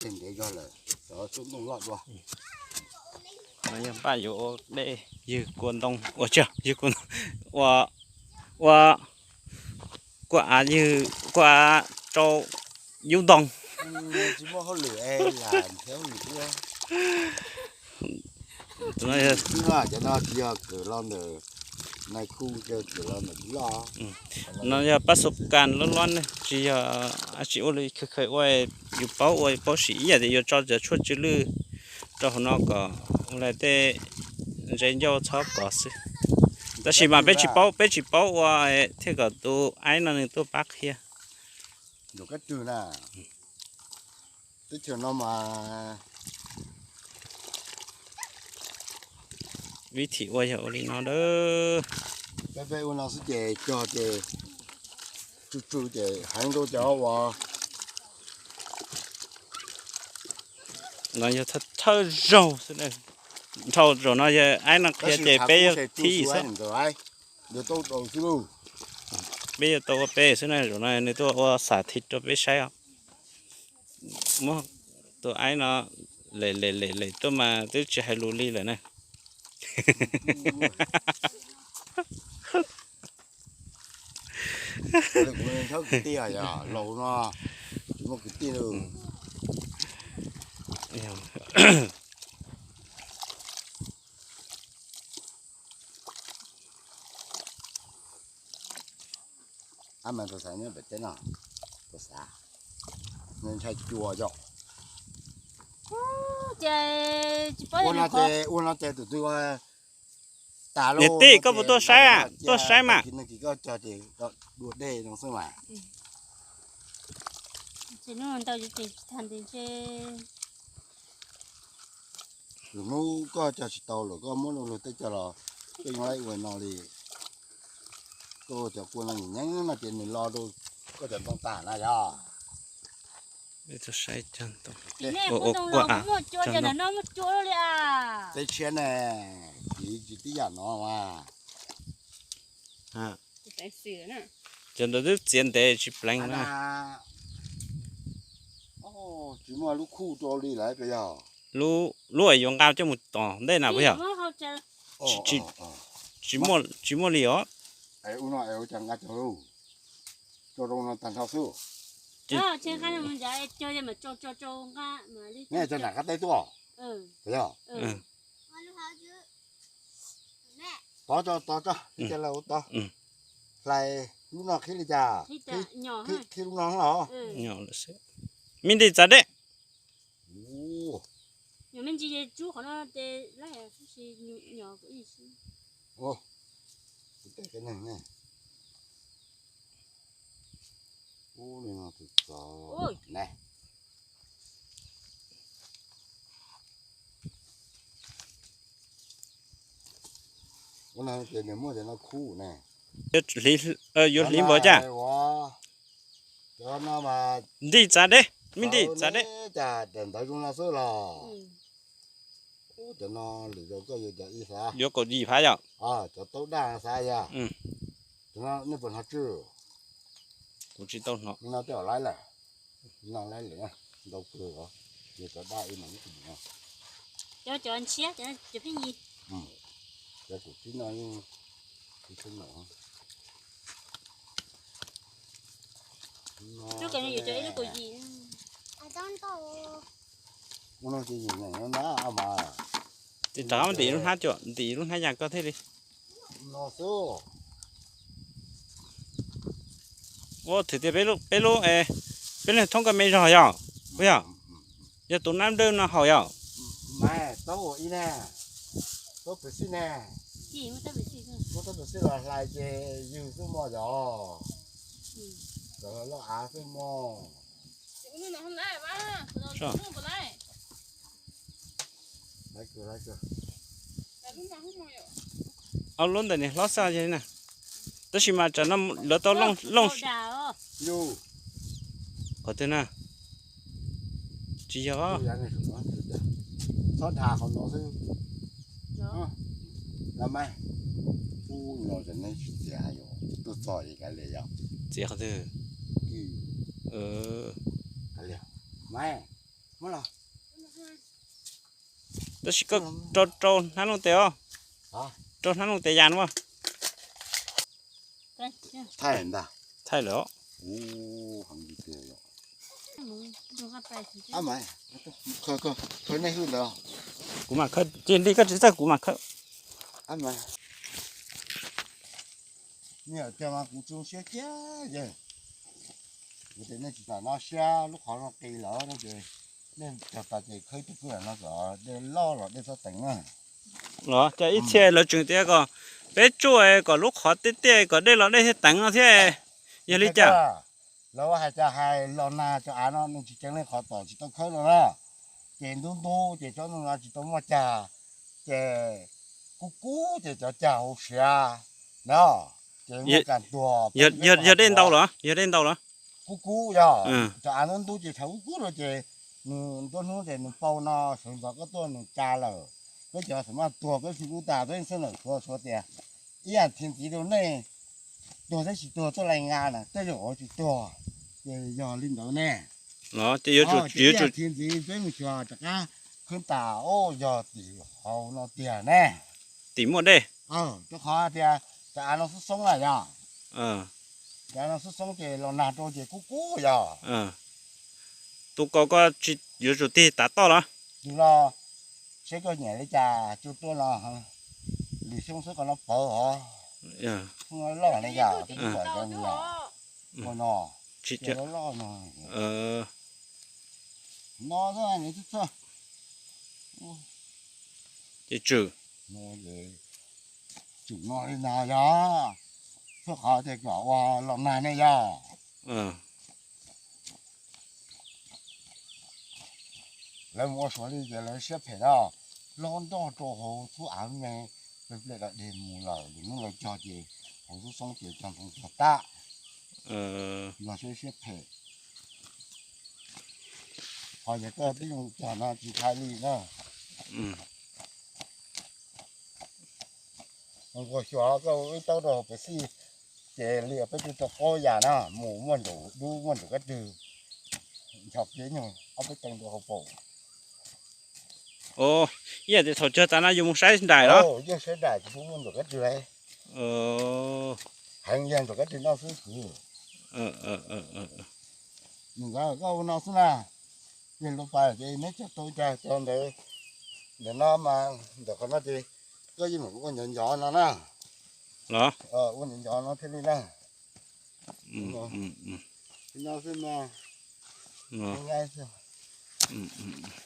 Tej ntev zog lawm, xyov xub ntooj loj dua. No yog npaj yuav ua dej ywg kua ntoo, ua tsis yog ywg kua ntoo, ua, ua, kua av ywg, kua av rau yub ntoo. Tsis muaj hauj lwm es lam nrhiav hauj lwm ua. Cov no tsis yog kawm los ntawm nais khu, kawm los ntawm loj. No yog pab xu kas loj loj ne, tsis yog ab tsi ua li khaws khaws ua, yus paub ua yus paub siv ib yam tias yuav tso cov tshuaj tsw lwj rau hauv no kom ua li tej ntses ncauj txhob kov xwb. Tab sis mas peb tsis paub, peb tsis paub ua thiaj kom tus aib no nws tuaj pab qhia. Teb chaws no mas vib thim ua yog ua li no dawb. Peb ua no xwb ces cog ces tsu tsu ces heev rau cov uas no yog thawj zaug xwb. Dhau zaum no yog aib no qhia ces peb yuav thib xwb. Peb yuav tau ua peb xwb na, zaum no nws tuaj ua xas thib rau peb saib os. Muab tus aib no lem lem lem lem tuaj mas twb tsis hais lus li lawm na. Kuv tij yog laus no, tsis muaj kwv tij. Ab mas tus xav nyob pem teb no, tus xav ntshai cua yom. Ua no ces tus twg tas niam tij, koj puas tuaj saib, tuaj saib mas. Koj cog ces dua dej no xwb mas. Lwm hnub koj cog tsis tau lawm koj muab luag tej cog los koj yeej laib ua no li. Koj ua cov kua no nyeem nyeeb no ces nws lo rau koj cov ntoo tag na yog. Teb tshiab ne, kiv tsis tib yam no mas. Cov ntawd twb txiav ntev tsis pleev na. Tsis muaj lub khuj rau li lawm puas yog? Lub uas yuav nqa coj mus tom ntej na puas yog? Tsis muaj li os. Ua no es ua cas nqa cog lug tso rau no tag nrho xwb. Ne cog nram qab teb tuaj puas yog? Tod tso, tod tso, cia lawv ua tod. Hlais lub no qhib li cas? Qhib lub no los? Me ntij txav deb. Ua no ces nws muaj cov no khuj ne. Yuav hliv npaum cas? Ntij txav deb, me ntij txav deb. Cas daim ntawv zoo no xwb los? Cov no lwm zaus koj yuav cov ib xav. Yuav kaum yim phav yom? Cov taub daj xav yog. Nej puas hnov tswj? Kuv tsis tau hnov. No tej laib lawm. No laib lawm, ntau kawg os. Yog cov daj ib mas ib no. Cov, cov ntshiab, cov pheej yig. Cov kuv tib no yeej tsis tshua noj. Lub kawg yuav cov ib lub kaum yim. Ua no ces yeej nyeem no na mas. Ces rov ntim lub hnab cuam, ntim lub hnab yas koj thiaj li. No xwb. Ua thwm tias peb lub, peb lub, peb lub thoob koj me zog yog, puas yog? Yog tus nab dawb no haus yog? Mas taub ua ib ne, taub pwm xij ne. Muab taub pwm xij los hlais ces ywg xwb mog yog. Loj av xwb mog. Ob lub ntawm niag hlob xwb na. Tab sis mas tsam no lawv tau looj, looj qhov twg na? Tsis yog. Txhob dhas qhov no xwb. Los mas, ub, no ces neb tsis txiav yom, tuaj txog ces kav liam yom. Txiav qhov twg? Kav liam, mas, Tab sis koj rau rau hnab looj tes os, rau hnab looj tes yas no. Thaij lawm os. Kuv mam khawb, cia li koj tsis txawj kuv mam khawb. Kuv tsis zoo siab kiag, kuv tias nej tsis tam no siab lub qhov no qis lawm no ces nej cog tas ces khawb tus kwj no kom dej loj los dej txhob teev na. Los cas ib txhia lawv tseem tias kom peb tsuj kom lub qhov tiaj tiaj kom dej los dej thiaj teev no thiab. Yog li cas? Lawv hais cas hais los nag cov av no nws tsis ceev li qhov tom tsis tau khawb no na, ces ntub ntub ces tsob ntoo no tsis tau muaj cag, ces kub kub ces cov cag hauv siav no, ces muaj kas tuag. Yog dej ntau los? Yog dej ntau los? Kub kub yog, cov av ntub ntub ces tshav kub kub rau ces nws nruab hnub ces nws pau no sawv ntxov koj tuaj nws ka lawm. Peb cov xav maj tuag peb fij kub tas peb xeeb lawm suav suav tias ib yam thiaj ntxiv rau nej tuag thiab tsis tuag tuaj lais nqa na, tej zaum tsis tuag, ces yog li ntawd ne. Los ces yuav tsum, ib yam thiaj ntxiv peb mus xyuas rov qab khwb tas, o, yog tim hauv no tiag ne. Tim muaj dej. Rau qhov tias cov av no xoob xoob na yog, cov av no xoob xoob ces los nag rau ces kub kub yog. Tus kaus koj yuav tsum tig tav toj los? Tus no seb koj nyiam li cas coj tuaj no, lwm xyoo xwb qhov no pawv os. Loj li yog, no, no, no, ces tswm, tswm no li no yog, txhua qhov tias kom ua los nag ne yog. Lawv mus ua suav li ces lawv siab phem na, lob nroj rau hauv xub av me, ple ple da deg mus lawm, lwm hnub lawv cog ces hauv xub xoob ces cog ntoo cog tag, los siab siab phem. Ho yog koj twb zoo cog no tsis ntshai li na. Nquag xyuas koj ib taub rau hauv pes xij, ces li peb twb rau qaub yas na, mus muaj ntsaum dub muaj ntsaum kab rwg, nchos kiag nyuag ob peb teev rau hauv paus. Ib yam tias thaum cog tas no yus mus saib nraim los? Yeej saib nraim tsis pub muaj ntsaum kab rwg li. Heev yog ntsaum kab rwg noj xwb kwv. Nws nkawd koj ua no xwb na. Ces lub pas ces neb cog tau cas cog ntawd, ntawm no mas ntawm qhov no ces koj yeej mam ua ncov ncov no na. Los? Ua ncov ncov no thiaj li na. No xwb mas.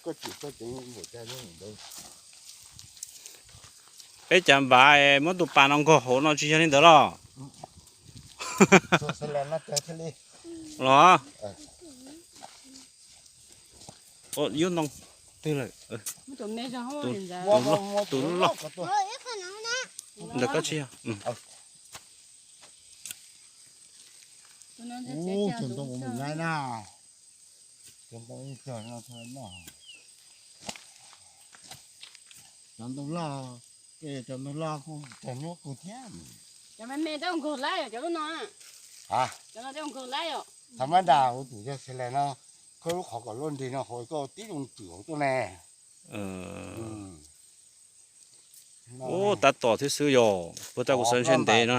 Koj tsis tau ceev npaum cas li ntawd. Peb cov npav muab tus pas no nkaug hauv no tsis yog li ntawd los? Los? Yub ntoo twg lawm? Tus loj. Ntawm koj tsis yog. Cov ntoo mus nyaib na. Cov ntoo ib cog no no. Cov ntoo loj, cov ntoo loj kuj cog nyuaj kawg thiab. Cov me me tab nkaug laib cov lub no. Cov no tab nkaug laib. Thaum mab nram hauv tus yog xes lais no, koj lub qhov kom luaj nrig no hauv koj tib zoo tswm hauv tuaj ne. Ub, tab tom thiab xwb yog, puas tas kuv xav ntshe ntev no.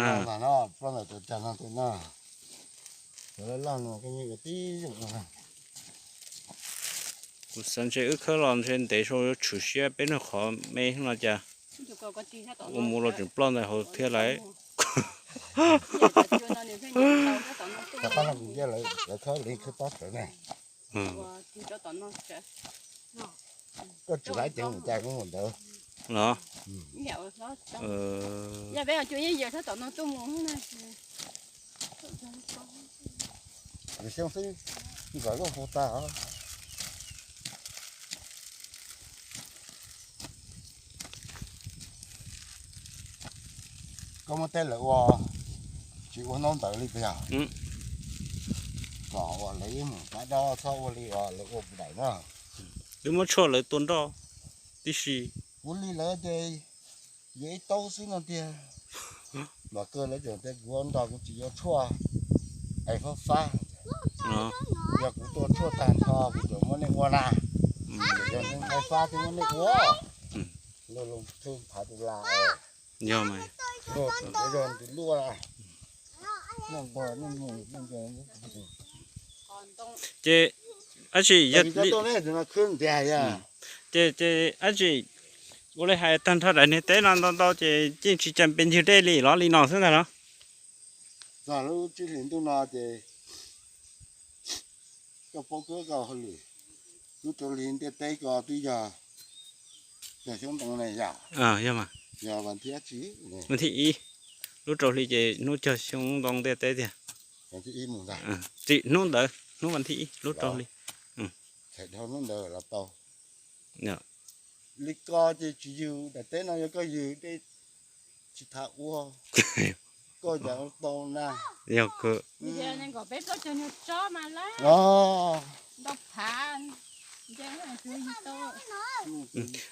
Kuv xav ntshe wb khawb los ntshe ntev sau yuav tshwm siab peb nug qhov me no cas ua mus los tseem ploj ntawd hauv thiab lawm. Koj tsis hais ceev mus cas kuv mus ntawd. Los? Yog peb cua yeej yawm sab tom no tuaj mus na. Xyoo xwb nkawd lub hu tag. Koj muab teb lawv ua, tsis ua ntaub ntawv li puas yog? Kom uas lawv ib mus pab dob txhob ua li uas lawv ua puas daim na. Twb muab tshuaj lawv tua nroj tib si. Kuv li lawv ces yog ib taub xwb no tiag. Los kawg lawv tseem tias kuv ua nrog kuv tsis yuav tshuaj es fab fab. Yog kuv tua tshuaj tag nrho kuv tseem muab nej ua na. Fa tus ne ua, los los thwj phav tus la, yog mas. Luaj tus luaj, ces dab tsi yog li, ces ces dab tsi ua li hais tag nrho daim niag teb no ntau ntau ces yeej tsis cas pes ncig dej li los li no xwb ntag los? Txog lub tsib hlis ntuj no ces koj paub kawg koj hauj lwm, lub rau hli ntiaj teb ko twb yog cog xyoob ntoo ne yog, yog mas, yog vas thib dab tsi? Vas thib ib, lub rau hli ces hnub cog xyoob ntoo ntiaj teb tiag. Vas thib ib mus ntag. Tsis, hnub ntawd hnub vas thib ib lub rau hli. Thaum dhau hnub ntawd los tau. Li ko ces tsis yws daim teb no, yog koj yws dej tsis tham ua, koj cas ua tau na. Yog kawg.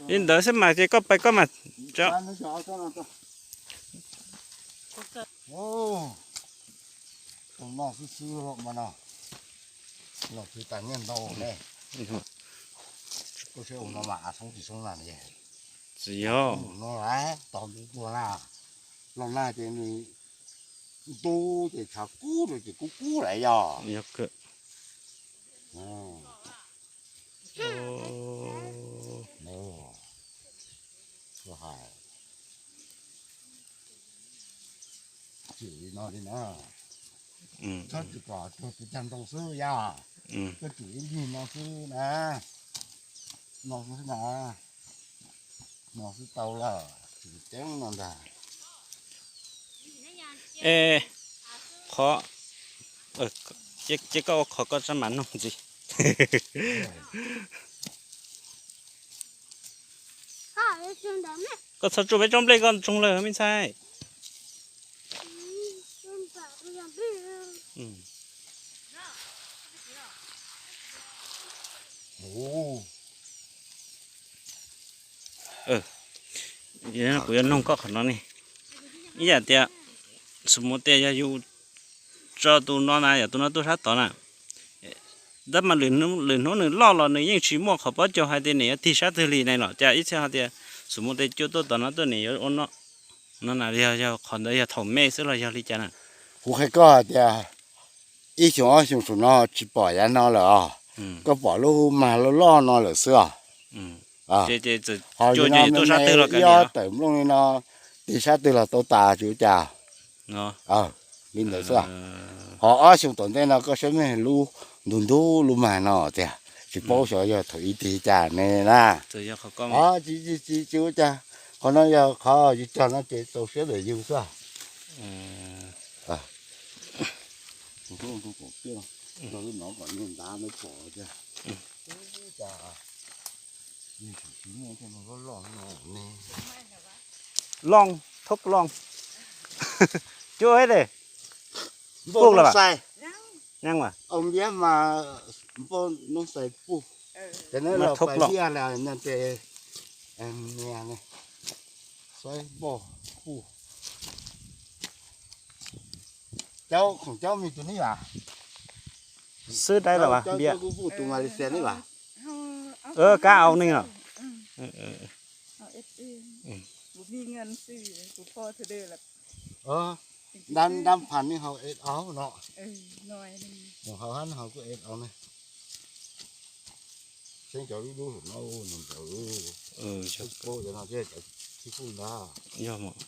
Li ntawd xwb mas ces koj pais koj mas. Tus no xwb xwb los mas no, los twb tas nyiaj ntau ne. Koj saib ua no mas av soob tsis soob na. Tsis yog. Mus no lawm tog ntub tuag na, los na ces nws ntub ces tshav kub rau ces kub kub lawm yog. Yog kawg. Tsis li no li na. Txhob tsis kom tsuag tus cag ntoo xwb yog. Koj tsum ib ncig no xwb na. No xwb na. No xwb tau lawm, tsis ceeb no ntag. Es qhov, ces koj ua qhov koj sab mam noog ntxiv. Koj txhob tsuj peb tsob nplej koj ntsoog lawm me ntxhais. Kuv yuav noog koj qhov no ne, ib yam tias, xus mus tias yog yus tso tus no na, yog tus no tuaj sab tod na, tab mas lwm hnub nws loj los nws yeej tsis muaj qhov pob caug hais tias nws yuav tig sab twg li ne los cas ib txhia hais tias, xus mus tias cua tuaj tom no tuaj nws yuav ua no, no na yog, yog qhov ntawd yog thaum me xwb los yog li cas na? Kuv qhia koj hais tias ib xyoos ob xyoos saum no tsis pom yav no lawm os, koj pom lub mag loj loj no lawm xwb os. Ho yus no me me ib ob tawm nplooj li no, tig sab twg los tau tas tsis ua cas. Li ntawd xwb. Ho ob xyoo tom ntej no koj saib me lub ntug ntug lub mag no tiag, tsis paub xyov yog thaum ib tig cas ne na. Tsis, tsis ua cas, qhov no yog qhov yus cog no ces txaus siab ntawm yus xwb. Loj, thoob loj. Cuaj de, puj los as? Npaj mas npaj noob xais puj, ces neb los pais liaj las no ces, saib npaj puj. Cov khoom cov me tus neb yam xwb dai los as npias. Kuv puj tus Malaysia neb yam. Kab au neeg os. Dab, dab phas neb haus ed au no. Mus haus hab haus kuj ed au ne. Xeeb cov lub dub no nws ntawd, xeeb pab cov no thiab cov thib kuj ntag. Yog mas.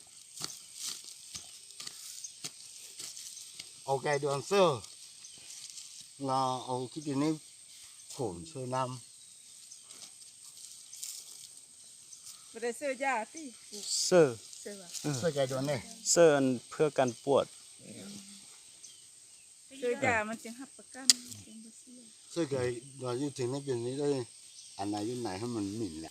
Au kais dua xwb, no au kib tis neb khoom xwb nam. Xwb, xwb kais dua ne. Xwb phwb kas puam. Xwb kais dua yeej tseem neb pes neb, a nas yub nais hab mas mim na.